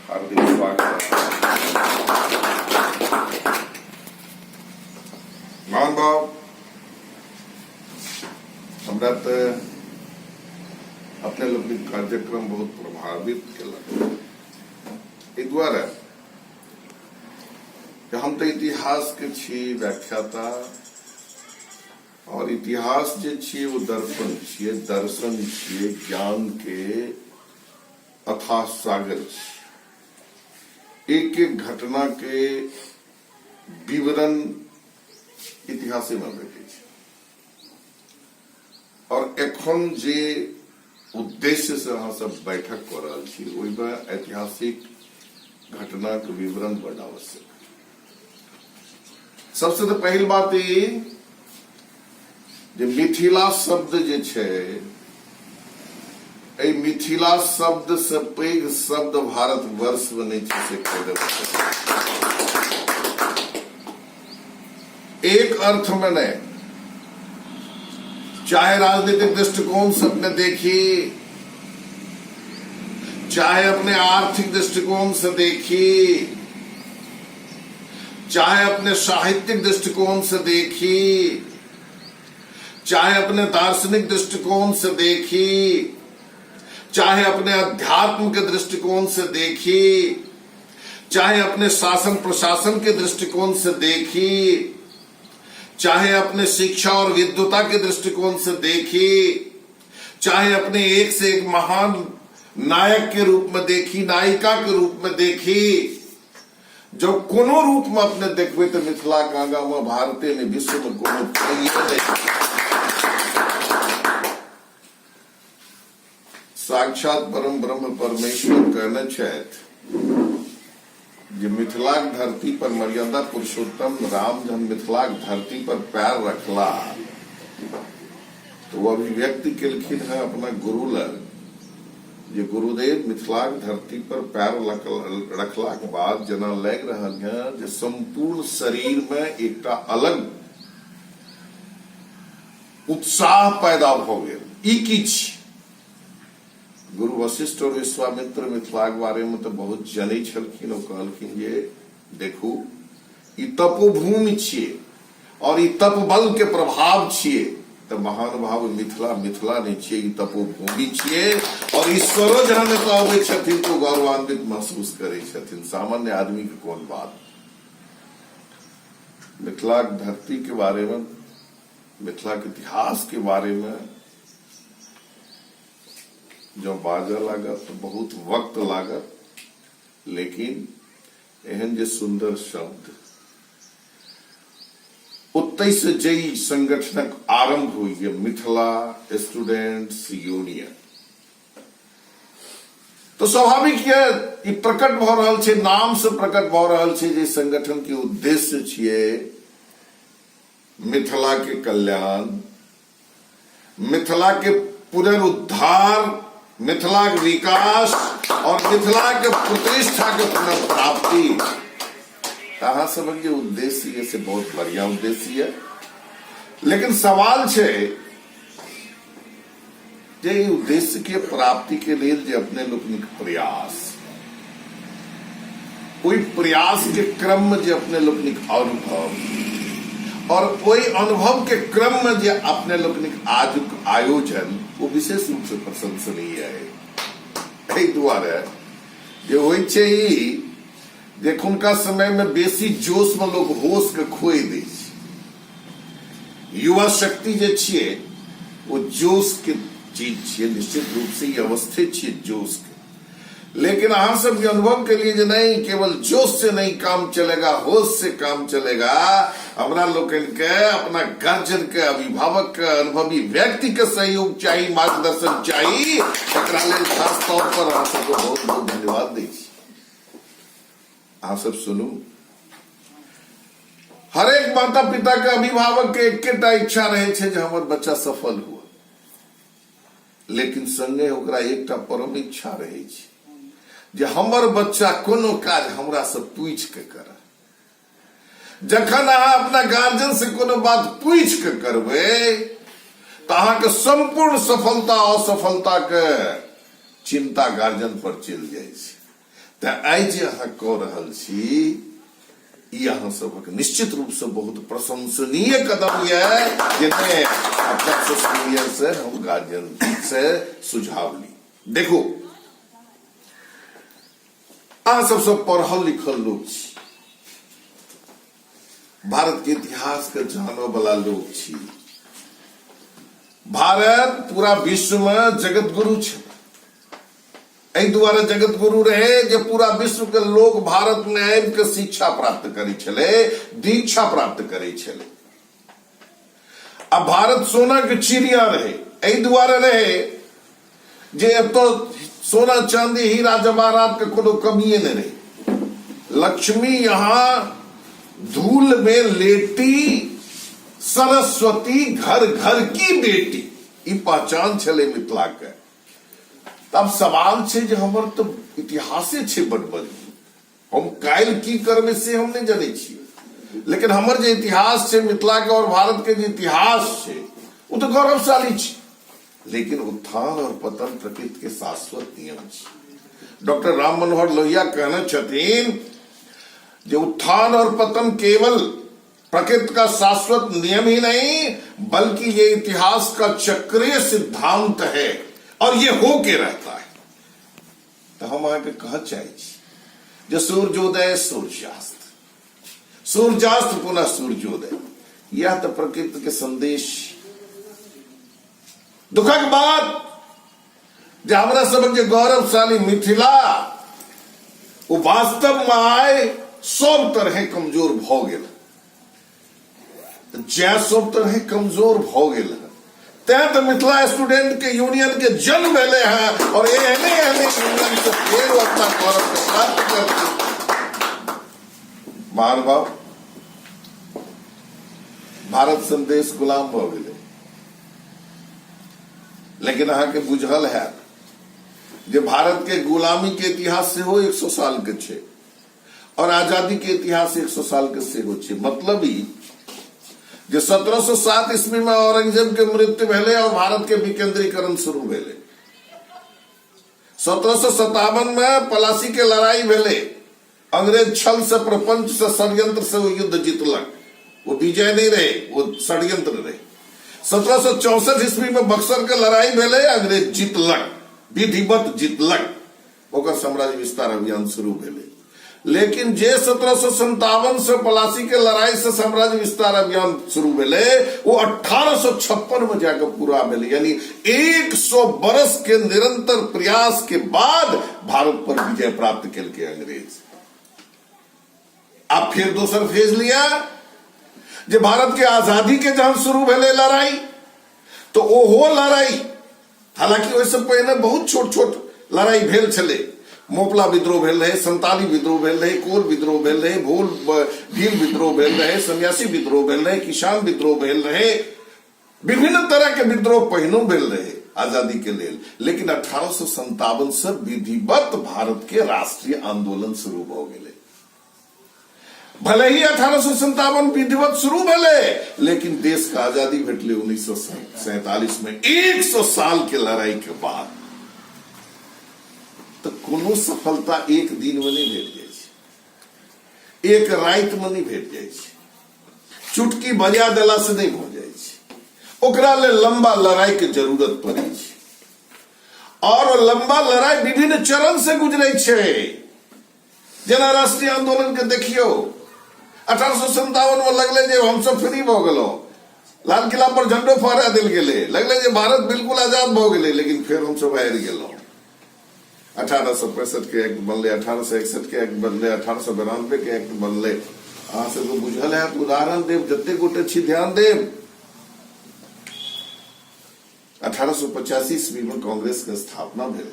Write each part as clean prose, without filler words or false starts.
हार्दिक स्वागत। महानुभाव, हमरा तऽ अपने लोकनिक कार्यक्रम बहुत प्रभावित केलक, एहि दुआरे जे हम तऽ इतिहास के छी व्याख्याता, और इतिहास जे छियै ओ दर्पण छियै, दर्शन छियै, ज्ञान के अथाह सागर छियै। एक एक घटना के विवरण इतिहासे में भेटै छै। और एखन जे उद्देश्य से अहाँ सब बैठक कऽ रहल छी, ओहिमे ऐतिहासिक घटनाक विवरण बड आवश्यक। सबसे तऽ पहिल बात ई जे मिथिला शब्द जे छै, एहि मिथिला शब्द से पैघ शब्द भारतवर्ष में नहि छै, से कहि देब। एक अर्थ में नहीं, चाहे राजनीतिक दृष्टिकोण से अपने देखी, चाहे अपने आर्थिक दृष्टिकोण से देखी, चाहे अपने साहित्यिक दृष्टिकोण से देखी, चाहे अपने दार्शनिक दृष्टिकोण से देखी, चाहे अपने अध्यात्म के दृष्टिकोण से देखी, चाहे अपने शासन प्रशासन के दृष्टिकोण से देखी, चाहे अपने शिक्षा और विद्वता के दृष्टिकोण से देखी, चाहे अपने एक से एक महान नायक के रूप में देखी, नायिका के रूप में देखी, जब कोनो रूप में अपने देखबै तऽ मिथिला के आगा में भारते ने विश्व में कोनो छैहे नहि। साक्षात परम ब्रह्म परमेश्वर कहने छथि जे मिथिलाक धरती पर मर्यादा पुरुषोत्तम राम जहन मिथिलाक धरती पर पैर रखला तो वो अभिव्यक्ति केलखिन है अपना गुरु लग जे गुरुदेव, मिथिलाक धरती पर पैर रखलाक बाद जेना लागि रहल है जे संपूर्ण शरीर में एकटा अलग उत्साह पैदा भऽ गेल। ई की छी? गुरु वशिष्ठ और विश्वामित्र मिथिलाक बारे में तऽ बहुत जनै छलखिन। ओ कहलखिन जे देखू, ई तपोभूमि छियै और ई तप बल के प्रभाव छियै। तऽ महानुभाव, मिथिला मिथिला नहि छियै, ई तपोभूमि छियै और ईश्वरो जहन एतऽ अबै छथिन तऽ गौरवान्वित महसूस करै छथिन, सामान्य आदमी के कोन बात। मिथिलाक धरती के बारे में, मिथिलाक इतिहास के बारे में जँ बाजऽ लागत तऽ बहुत वक्त लागत, लेकिन एहन जे सुन्दर शब्द ओतहि से जै संगठनक आरंभ होइए, मिथिला स्टूडेंट्स यूनियन, तऽ स्वाभाविक यऽ ई प्रकट भऽ रहल छै, नाम से प्रकट भऽ रहल छै जे संगठन के उद्देश्य छियै मिथिला के कल्याण, मिथिला के पुनरुद्धार, मिथिला के विकास और मिथिला के प्रतिष्ठा के पुनर्प्राप्ति। अहाँ सबक जे उद्देश्य ये से बहुत बढ़िया उद्देश्य ये, लेकिन सवाल छै जे ई उद्देश्य के प्राप्ति के लेल जे अपने लोकनिक प्रयास, ओहि प्रयास के क्रम में जे अपने लोकनिक अनुभव और ओहि अनुभव के क्रम में जे अपने लोकनिक आजुक आयोजन, ओ विशेष रूप से प्रशंसनीय है। एहि दुआरे जे होइ छै ई जे एखुनका समय में बेसी जोश में लोग होश के खोइ दै छै। युवा शक्ति जे छियै ओ जोश के चीज छियै, निश्चित रूप से ई अवस्थित छियै जोश के, लेकिन अहाँ सब के अनुभव के लिए जे नहीं, केवल जोश से नहीं काम चलेगा, होश से काम चलेगा। हमरा लोकनि के अपना गार्जियन के, अभिभावक के, अनुभवी व्यक्ति के सहयोग चाही, मार्गदर्शन चाही। एकरा लेल खास तौर पर अहाँ सबके बहुत बहुत धन्यवाद दै छी। अहाँ सब सुनू, हरेक माता पिता के, अभिभावक के एकेटा इच्छा रहे छै जे हमर बच्चा सफल हुए, लेकिन संगे ओकरा एकटा परम इच्छा रहे छै जे हमर बच्चा कोनो काज हमरा से पूछि के करे। जखन अहाँ अपना गार्जियन से कोनो बात पूछि के करबै तऽ अहाँके संपूर्ण सफलता असफलता के चिंता गार्जियन पर चलि जाइ छै। तऽ आइ जे अहाँ कऽ रहल छी ई अहाँ सभक निश्चित रूपसँ बहुत प्रशंसनीय कदम यऽ जे नहि अपना से सीनियर से हम गार्जियन से सुझाव ली। देखू, अहाँ सब सब पढ़ल लिखल लोक छी, भारत के इतिहास के जानऽ वाला लोक छी। भारत पूरा विश्व में जगत गुरु छै। एहि दुआरे जगत गुरु रहे जे पूरा विश्व के लोग भारत में आबि के शिक्षा प्राप्त करै छलै, दीक्षा प्राप्त करै छलै। आ भारत सोना के चिड़िया रहे, एहि दुआरे रहे जे एतऽ सोना चांदी हीरा जवाहरात के कोनो कमिए नहि रहे। लक्ष्मी यहाँ धूल में लेटी, सरस्वती घर घर की बेटी, ई पहचान छलै मिथिला के। तब सवाल छै जे हमर तऽ इतिहासे छै बड मजबूत, हम काल्हि की करबै से हम नहि जनै छियै, लेकिन हमर जे इतिहास छै मिथिला के और भारत के जे इतिहास छै ओ तऽ गौरवशाली छै। लेकिन उत्थान और पतन प्रकृति के शाश्वत नियम छै। डॉक्टर राम मनोहर लोहिया कहने छथिन जे उत्थान और पतन केवल प्रकृति का शाश्वत नियम ही नहीं बल्कि ये इतिहास का चक्रीय सिद्धांत है और ये हो के रहता है। तो हम अहाँके कह चाहै छी जे सूर्योदय सूर्यास्त, सूर्यास्त पुनः सूर्योदय, यह तो प्रकृति के संदेश। दुखक बात जे हमरा सबक जे गौरवशाली मिथिला ओ वास्तव में आइ सब तरहे कमजोर भऽ गेल। जै सब तरहे कमजोर भऽ गेल है तैं तऽ मिथिला स्टूडेंट के यूनियन के जन्म भेलै हैं और एहने एहने यूनियन से फेर ओ अपना गौरव के प्राप्त करते। महानुभाव, भारत सन देश गुलाम भऽ गेलै, लेकिन अहाँके बुझल हैत जे भारत के गुलामी के इतिहास सेहो 100 साल के छै और आजादी के इतिहास 100 साल के सेहो छै। मतलब ई जे 1707 ईस्वी में औरंगजेब के मृत्यु भेलै और भारत के विकेंद्रीकरण शुरू भेलै। 1757 में पलासी के लड़ाई भेलै, अंग्रेज छल से प्रपंच से षड्यंत्र से वो युद्ध जीतलक, वो विजय नहीं रहे, वो षड्यंत्र रहे। 1764 ईस्वी में बक्सर के लड़ाई भेलै, अंग्रेज जीतलक, विधिवत जीतलक, ओकर साम्राज्य विस्तार अभियान शुरू भेलै। लेकिन जे 1757 से पलासी के लड़ाई से साम्राज्य विस्तार अभियान शुरू भेलै वो 1856 में जाकर पूरा भेलै, यानी 100 बरस के निरंतर प्रयास के बाद भारत पर विजय प्राप्त केलकै अंग्रेज। अब फिर दोसर फेज लिया जे भारत के आजादी के जहन शुरू भेलै लड़ाई, तो ओहो लड़ाई हालांकि ओहिसँ पहिने बहुत छोट छोट लड़ाई भेल छलै। मोपला विद्रोह भेल रहै, संताली विद्रोह भेल रहै, कोल विद्रोह भेल रहै, भोल भील विद्रोह भेल रहै, सन्यासी विद्रोह भेल रहै, किसान विद्रोह भेल रहै, विभिन्न तरह के विद्रोह पहिनो भेल रहे आजादी के लेल। लेकिन 1857 से विधिवत भारत के राष्ट्रीय आंदोलन शुरू भऽ गेलै। भले ही 1857 विधिवत शुरू भेलै, लेकिन देश के आजादी भेटलै 1947 में, 100 साल के लड़ाई के बाद। तो कोनो सफलता एक दिन में नहीं भेट जाइ छै, एक राति में नहीं भेट जाइ छै, चुटकी बजा देला से नहीं भऽ जाइ छै, ओकरा लेल लंबा लड़ाई के जरूरत पड़ै छै और लंबा लड़ाई विभिन्न चरण से गुजरै छै। जेना राष्ट्रीय आंदोलन के देखियौ, 1857 में लगलै जे हमसब फ्री भऽ गेलहुँ, लाल किला पर झंडो फहरा देल गेलै, लगलै जे भारत बिल्कुल आजाद भऽ गेलै, लेकिन फेर हमसब हारि गेलहुँ। 1865 के एक्ट बनलै, 1861 के एक्ट बनलै, 1892 के एक्ट बनलै। अहाँ सबके बुझल हैत, उदाहरण देब, जते गोटे छी ध्यान देब। 1885 ईस्वी में कांग्रेस के स्थापना भेल।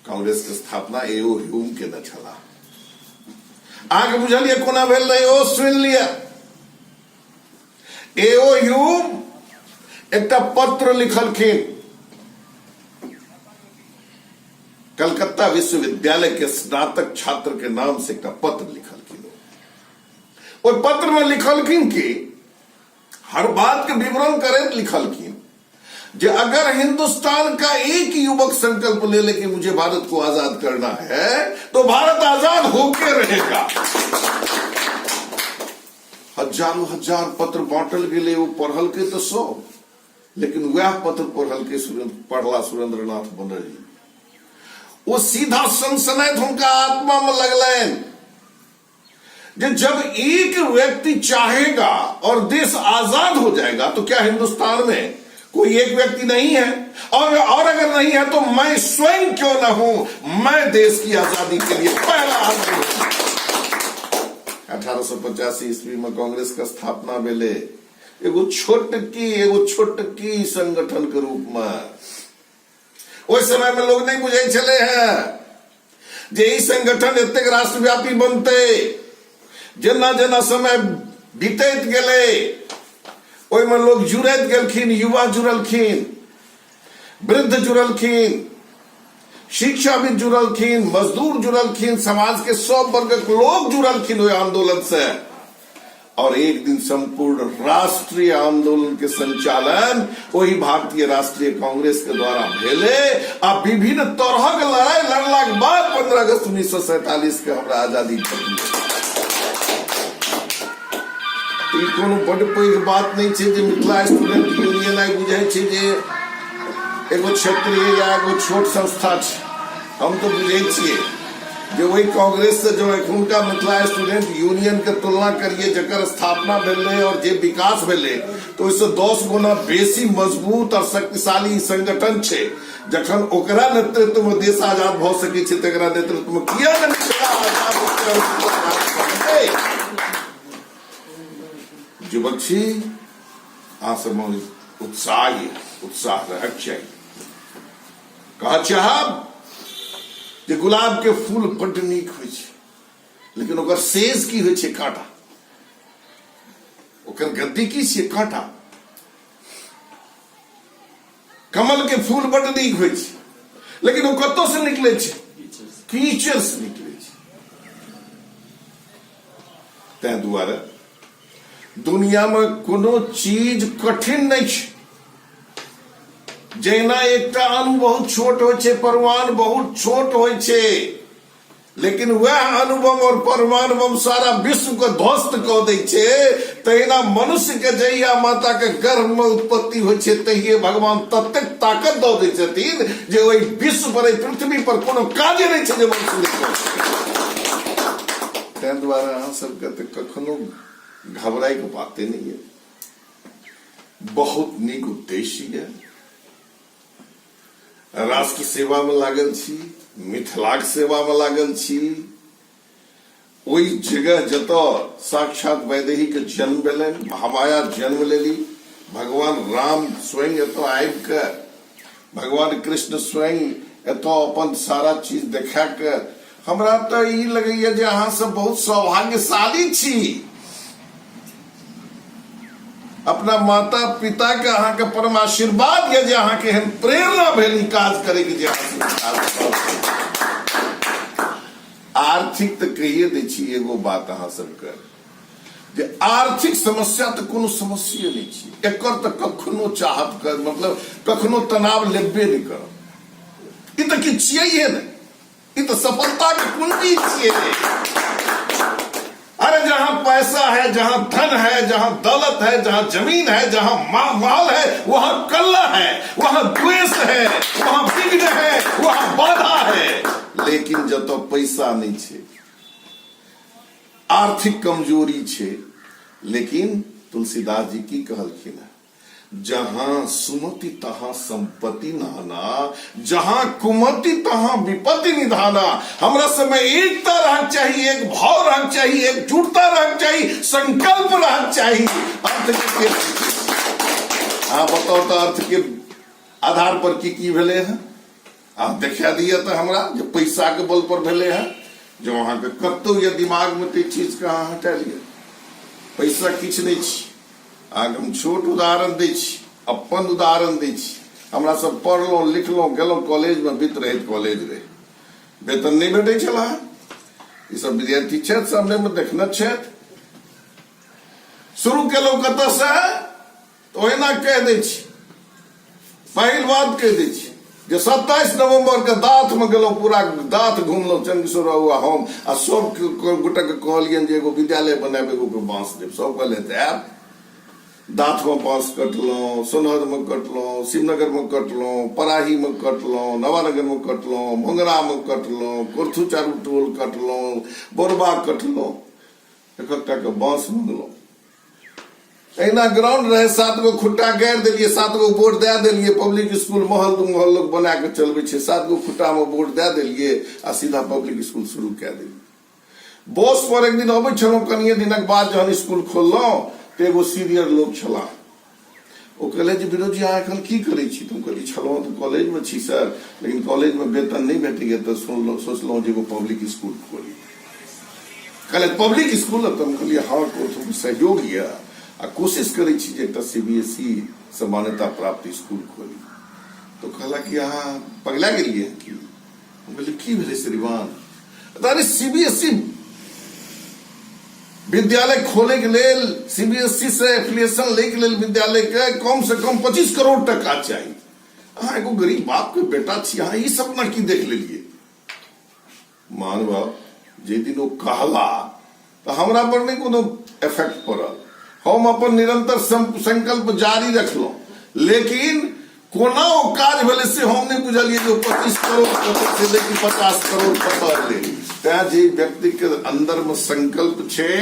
कांग्रेस के स्थापना एओ ह्यूम केने छलाह। अहाँके बुझल यऽ कोना भेल रहै, ओ सुनि लिअ। एओ ह्यूम एकटा पत्र लिखलखिन कलकत्ता विश्वविद्यालय के स्नातक छात्र के नाम से, एकटा पत्र लिखलखिन। ओहि पत्र में लिखलखिन कि हर बात के विवरण करैत लिखलखिन जे अगर हिंदुस्तान का एक युवक संकल्प ले ले कि मुझे भारत को आजाद करना है तो भारत आजाद होके रहेगा। हजारों हजार पत्र बांटल गेलै, ओ पढ़लकै तऽ सब, लेकिन वएह पत्र पढ़लकै पढ़ला सुरेंद्रनाथ बनर्जी, ओ सीधा सनसनाइत हुनका आत्मा में लगलनि जे जब एक व्यक्ति चाहेगा और देश आजाद हो जाएगा तो क्या हिंदुस्तान में कोई एक व्यक्ति नहीं है? और अगर नहीं है तो मैं स्वयं क्यों ना हूं, मैं देश की आजादी के लिए पहला आदमी हूं। 1885 ईस्वी में कांग्रेस का स्थापना भेलै एगो छोटकी संगठन के रूप में। ओहि समय में लोग नहीं बुझै छलै हैं जे ई संगठन एतेक राष्ट्रव्यापी बनतै। जेना जेना समय बीतैत गेलै, ओहिमे लोग जुड़ैत गेलखिन, युवा जुड़लखिन, वृद्ध जुड़लखिन, शिक्षाविद जुड़लखिन, मजदूर जुड़लखिन, समाज के सब वर्गक लोग जुड़लखिन ओहि आंदोलन से, और एक दिन संपूर्ण राष्ट्रीय आंदोलन के संचालन वही भारतीय राष्ट्रीय कांग्रेस के द्वारा भेले आ विभिन्न तरहक लड़ाई लड़लाक बाद 15 अगस्त 1947 के हमरा आजादी भेटलै। ई कोनो बड्ड पैघ बात नहि छै जे मिथिला स्टूडेंट यूनियन आइ बुझै छै जे एगो क्षेत्रीय या एगो छोट संस्था छै। हम तऽ बुझै छियै जे ओहि कांग्रेस से जो एखुनका मिथिला स्टूडेंट यूनियन के तुलना करिए, जकर स्थापना भेलै और जे विकास भेलै, तऽ ओहिसँ 10 गुना बेसी मजबूत और शक्तिशाली संगठन छै। जखन ओकरा नेतृत्व में देश आजाद भऽ सकै छै, तकरा नेतृत्व में किया ने मिथिला आजाद होतै? युवक छी अहाँ सब, उत्साह यऽ, उत्साह रहक चाही। कह चाहब जे गुलाब के फूल बड्ड नीक होइ छै, लेकिन ओकर सेज की होइ छै? कांटा। ओकर गद्दी की छियै? कांटा। कमल के फूल बड्ड नीक होइ छै, लेकिन ओ कतौ से निकलै छै? कीचड़ से निकलै छै। ताहि दुआरे दुनिया में कोनो चीज कठिन नहि छै। जहिना एकटा अणु बहुत छोट होइ छै, परमाणु बहुत छोट होइ छै, लेकिन वएह अणुबम और परमाणु बम सारा विश्व के ध्वस्त कऽ दै छै, तहिना मनुष्य के जहिया माता के गर्भ में उत्पत्ति होइ छै, तहिये भगवान ततेक ताकत दऽ दै छथिन जे ओहि विश्व पर, एहि पृथ्वी पर कोनो काजे नहि छै जे मनुष्य नहि कऽ सकै। ताहि दुआरे अहाँ सबके तऽ कखनो घबराइके बाते नहि यऽ। बहुत नीक उद्देश्य यऽ, राष्ट्र सेवा में लागल छी, मिथिलाक सेवा में लागल छी। ओहि जगह जतऽ साक्षात वैदेही के जन्म भेलनि, महामाया जन्म लेली, भगवान राम स्वयं एतऽ आबि के, भगवान कृष्ण स्वयं एतऽ अपन सारा चीज देखा के, हमरा तऽ ई लगैया जे अहाँ सब बहुत सौभाग्यशाली छी। अपना माता पिता के अहाँके परम आशीर्वाद यऽ जे अहाँके एहन प्रेरणा भेल ई काज करैके जे अहाँ सब काज कऽ आर्थिक तऽ कहिए दै छी एगो बात अहाँ सबके जे आर्थिक समस्या तऽ कोनो समस्ये नहि छै। एकर तऽ कखनो चाहत कर, मतलब कखनो तनाव लेबे नहि करब। ई तऽ किछु छियै नहि, ई तऽ सफलता के कुंजी छियै। अरे, जहां पैसा है, जहां धन है, जहां दौलत है, जहां जमीन है, जहां माल है, वहां कल्ला है, वहां द्वेष है, वहां विघ्न है, वहां बाधा है। लेकिन जतऽ पैसा नहीं छै, आर्थिक कमजोरी छै, लेकिन तुलसीदास जी की कहलखिन है? जहां सुमति तहां संपत्ति नाना, जहां कुमति तहां विपत्ति निधाना। हमरा सबमे एकता रहक चाही, एक भाव रहक चाही, एकजुटता रहक चाही, संकल्प रहक चाही। अर्थ के अहाँ बताउ तऽ अर्थ के आधार पर की की भेलै हँ? अहाँ देखा दिअ तऽ हमरा जे पैसाके बल पर भेलै हँ। जँ अहाँके कतहु यऽ दिमागमे तऽ ई चीजके अहाँ हटा लिअ। पैसा किछु नहि छी। अहाँके हम छोट उदाहरण दै छी, अपन उदाहरण दै छी। हमरा सब पढ़लहुँ लिखलहुँ, गेलहुँ कॉलेजमे, वित्त रहित कॉलेज रहै, वेतन नहि भेटै छल। ई सब विद्यार्थी छथि, सामनेमे देखने छथि। शुरू केलहुँ कतऽसँ तऽ ओहिना कहि दै छी। पहिल बात कहि दै छी जे 27 नवंबर के दाँत में गेलहुँ, पूरा दाँत घुमलहुँ चंद्रकिशोर बाबू आ हम, आ सब गोटे के कहलियनि जे एगो विद्यालय बनायब, एगो के बाँस देब। सब कहले आयब। दाँत में बाँस कटलहुँ, सोनहर में कटलहुँ, शिवनगर में कटलहुँ, पराही में कटलहुँ, नवानगर में कटलहुँ, मोंगरा में कटलहुँ, कोरथू चारू टोल कटलहुँ, बोरबा कटलहुँ, एक एकटा के बाँस मंगलहुँ। एहिना ग्राउंड रहे, 7 गो खुट्टा गाड़ि देलियै, 7 गो बोर्ड दए देलियै। पब्लिक स्कूल महल दू महल लोग बना के चलबै छै, 7 गो खुट्टा में बोर्ड दए देलियै आ सीधा पब्लिक स्कूल शुरू कए देलियै। बस पर एक दिन अबै छलहुँ, कनिये दिनक बाद जहन स्कूल खोललहुँ तऽ एगो सीनियर लोग छलाह, ओ कहले जे विनोद जी अहाँ एखन की करै छी? तऽ हम कहलियै छलहुँ तऽ कॉलेजमे छी सर, लेकिन कॉलेजमे वेतन नहि भेटैए तऽ सोचलहुँ जे एगो पब्लिक स्कूल खोली। कहले पब्लिक स्कूल? तऽ हम कहलियै हँ, कोनो सहयोग यऽ आ कोशिश करै छी जे एकटा सी बी एस ई से मान्यता प्राप्त स्कूल खोली। तऽ कहला कि अहाँ पगला गेलियै की? हम कहलियै की भेलै श्रीमान? अरे सी बी एस ई विद्यालय खोले के लेल, सी बी एस ई से एफिलिएशन ले के लेल विद्यालय के कम से कम 25 करोड़ टका चाही। अहाँ एगो गरीब बाप के बेटा छी, अहाँ ई सपना की देख लेलियै? महानुभाव, जे दिन ओ कहला तऽ हमरा पर नहि कोनो इफेक्ट पड़ल, हम अपन निरंतर संकल्प जारी रखलहुँ, लेकिन कोना ओ काज भेलै से हम नहि बुझलियै जे 25 करोड़ कतऽ से लेकिन 50 करोड़ कतऽ एलै। तैं जे व्यक्तिके अन्दरमे संकल्प छै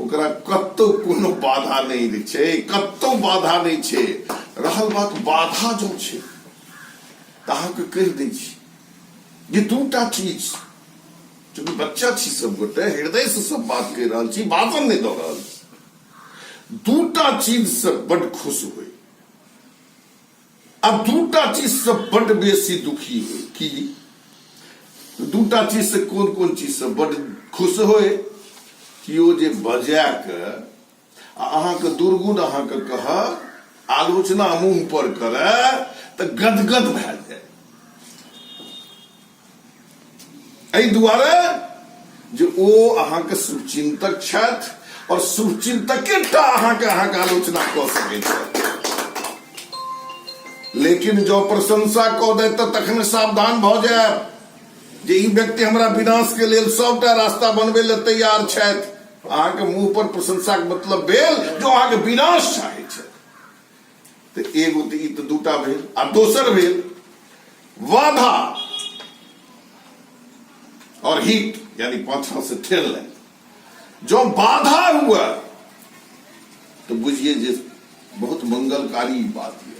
ओकरा कतौ कोनो बाधा नहि छै, कतौ बाधा नहि छै। रहल बात बाधा जो छै तऽ अहाँके कहि दै छी जे दूटा चीज, चूँकि बच्चा छी सब गोटे, हृदय से सब बात कहि रहल छी, भाषण नहि दऽ रहल छी। दूटा चीज से बड खुश होइ आ दूटा चीज से बड बेसी दुखी होइ। की दूटा चीज से? कोन कोन चीज से बड खुश होइ? केओ जे बजा के आ अहाँके दुर्गुण अहाँके कह, आलोचना मुंह पर करे तऽ गदगद भए जाय। एहि दुआरे जे ओ अहाँके शुभचिंतक छथि और शुभचिंतके टा अहाँके अहाँके आलोचना कऽ सकै छथि। लेकिन जँ प्रशंसा कऽ दे तऽ तखन सावधान भऽ जायब जे ई व्यक्ति हमरा विनाश के लेल सबटा रास्ता बनबै लए तैयार छथि। अहाँके मुंह पर प्रशंसाके मतलब भेल जो अहाँके विनाश चाहै छथि। तऽ एगो तऽ ई तऽ दूटा भेल आ दोसर भेल बाधा और हिट, यानी पाछा से ठेलनाइ। जो बाधा हुआ तो बुझिए जे बहुत मंगलकारी बात यऽ।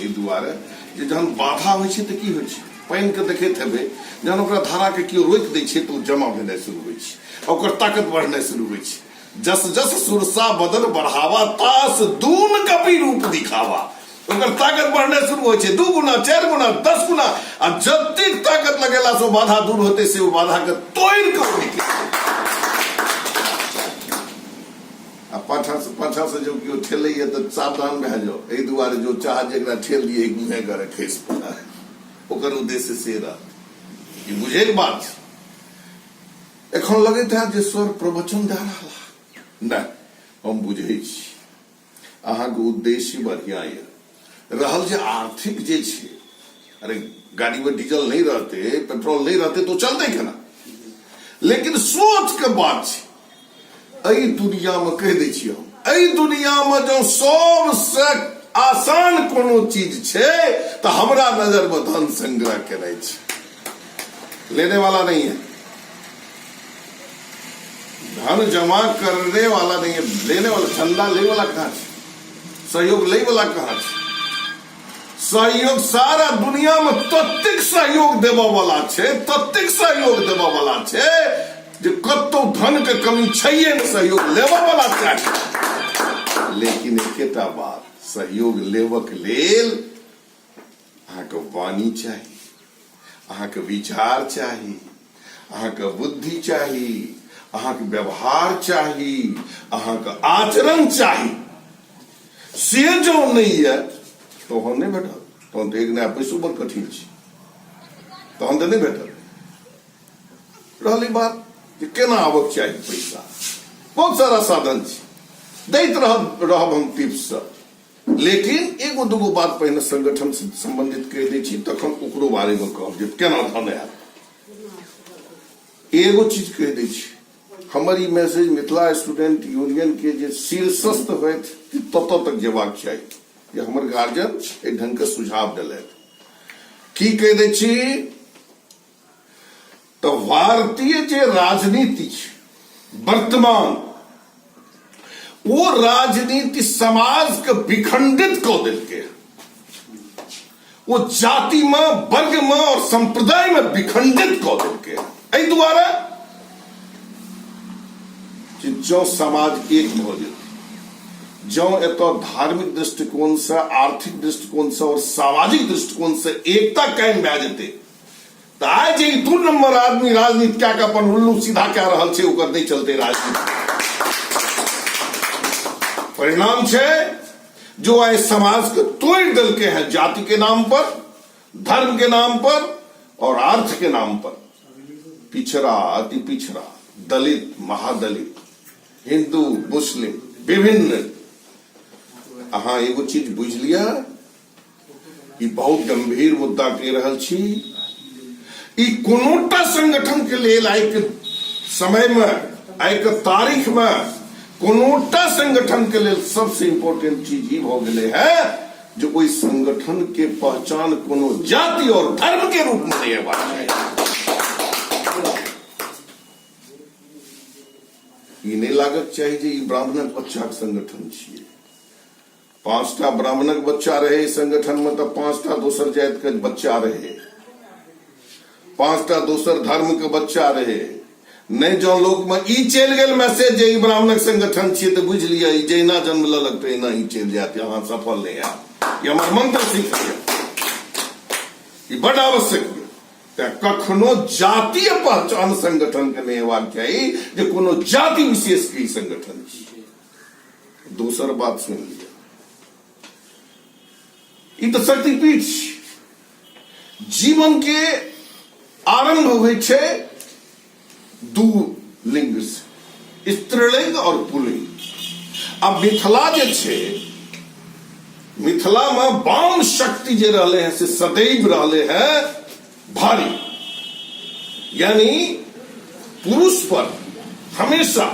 एहि दुआरे जे जहन बाधा होइ छै तऽ की होइ छै, पानिके देखैत हेबै, जहन ओकरा धाराके केओ रोकि दै छै तऽ ओ जमा भेनाइ शुरू होइ छै, ओकर ताकत बढ़नाइ शुरू होइ छै। जस जस सुरसा बदन बढ़ावा तास दून कपि रूप दिखावा। ओकर ताकत बढ़नाइ शुरू होइ छै, 2 गुना, 4 गुना, 10 गुना, आ जतेक ताकत लगेला से ओ बाधा दूर होते से ओ बाधा के तोड़ि कऽ निकलै। आ पाछा से जो केओ ठेलैए तऽ सावधान भए जाउ, एहि दुआरे जो चाह जे एकरा ठेल दिए मुँहे गरे खसि पड़े, ओकर उद्देश्य से रहत। ई बुझैके बात छै। एखन लगैत हैत जे सर प्रवचन दए रहल नहि, हम बुझै छी अहाँके उद्देश्य बढ़िआँ यऽ। रहल जे आर्थिक जे छै, अरे गाड़ीमे डीजल नहि रहतै, पेट्रोल नहि रहतै तऽ चलतै केना? लेकिन सोच के बात छै। एहि दुनियामे कहि दै छी हम, एहि दुनियामे जँ सबसँ आसान कोनो चीज छै तऽ हमरा नजरमे धन संग्रह केनाइ छै। लेने वाला नहीं है, धन जमा करने वाला नहीं है, लेने वाला, चंदा ले वाला कहाँ छै, सहयोग ले वाला कहाँ छै? सहयोग सारा दुनिया में ततेक सहयोग देबऽ वाला छै, ततेक सहयोग देबऽ वाला छै जे कतौ धन के कमी छैये ने, सहयोग लेबऽ वाला चाही। लेकिन एकेटा बात, सहयोग लेबक लेल अहाँके वाणी चाही, अहाँके विचार चाही, अहाँके बुद्धि चाही, अहाँके व्यवहार चाही, अहाँके आचरण चाही। से जँ नहि यऽ तहन नहि भेटत, तहन तऽ एक नया पैसो बड़ कठिन छै, तहन तऽ नहि भेटत। रहलै बात जे केना आबक चाही पैसा, बहुत सारा साधन छै, दैत रहब हम टिप्स सब। लेकिन एगो दूगो बात पहिने संगठन से संबंधित कहि दै छी, तखन ओकरो बारेमे कहब जे केना धन आयल। एगो चीज कहि दै छी, हमर ई मैसेज मिथिला स्टूडेंट यूनियन के जे शीर्षस्थ होथि ततऽ तक जेबाक चाही जे हमर गार्जियन एहि ढंग के सुझाव देलथि। की कहि दै छी तऽ भारतीय जे राजनीति छै वर्तमान, ओ राजनीति समाज के विखंडित कऽ देलकै। ओ जाति में, वर्ग में और संप्रदाय में विखंडित कऽ देलकै। एहि दुआरे जे जँ समाज एक भऽ जेतै, जँ एतऽ धार्मिक दृष्टिकोण से, आर्थिक दृष्टिकोण से और सामाजिक दृष्टिकोण से एकता कायम भए जेतै, तऽ आइ जे ई 2 नंबर आदमी राजनीति कए कऽ अपन उल्लू सीधा कए रहल छै, ओकर नहि चलतै राजनीति। परिणाम छै जो आइ समाज के तोड़ि देलकै हैं जाति के नाम पर, धर्म के नाम पर और अर्थ के नाम पर। पिछड़ा, अति पिछड़ा, दलित, महादलित, हिंदू, मुस्लिम, विभिन्न। अहाँ एगो चीज बुझि लिअ, ई बहुत गंभीर मुद्दा कहि रहल छी। ई कोनोटा संगठन के लेल आइ के समय में, आइ के तारीख में कोनोटा संगठन के लेल सबसे इम्पोर्टेंट चीज ई भऽ गेलै है जे ओहि संगठन के पहचान कोनो जाति और धर्म के रूप में नहीं हेबाक चाही। ई नहि लागक चाही जे ई ब्राह्मणक बच्चाक संगठन छियै। 5टा ब्राह्मणक बच्चा रहे संगठन में तऽ 5टा दोसर जाति के बच्चा रहे, 5टा दोसर धर्म के बच्चा रहे। नहि जँ लोक में ई चलि गेल मैसेज जे ई ब्राह्मणक संगठन छियै तऽ बुझि लिअ ई जहिना जन्म लेलक तहिना ई चलि जायत, अहाँ सफल नहि हैत। ई हमर मंत्र सीख लिअ, ई बड आवश्यक यऽ। तेँ कखनो जातीय पहचान संगठन के नहि हेबाक चाही जे कोनो जाति विशेष के ई संगठन छी। दोसर बात सुनि लिअ, ई तऽ शक्तिपीठ छी। जीवन के आरंभ होइ छै 2 लिंग से, स्त्रीलिंग और पुल्लिंग। आ मिथिला जे छै, मिथिला में वाम शक्ति जे रहले हैं से सदैव रहले हैं भारी, यानी पुरुष पर हमेशा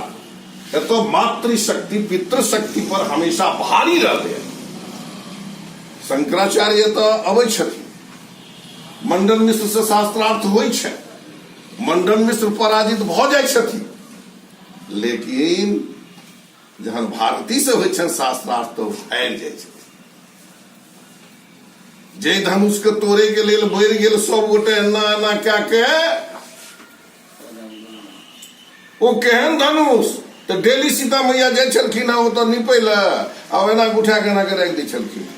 एतऽ मातृशक्ति पितृशक्ति पर हमेशा भारी रहले हैं। शंकराचार्य तऽ अबै छथिन, मंडन मिश्र से शास्त्रार्थ होइ छै, मंडन मिश्र पराजित भऽ जाइ छथिन, लेकिन जहन भारती से होइ छनि शास्त्रार्थ तऽ हारि जाइ छथिन। जे धनुष के तोड़े के लेल बढ़ि गेल सब गोटे एना एना कए के, ओ केहन धनुष तऽ डेली सीता मैया जाइ छलखिन हँ ओतऽ निपै लए, आ एना उठा के एना के राखि दै छलखिन।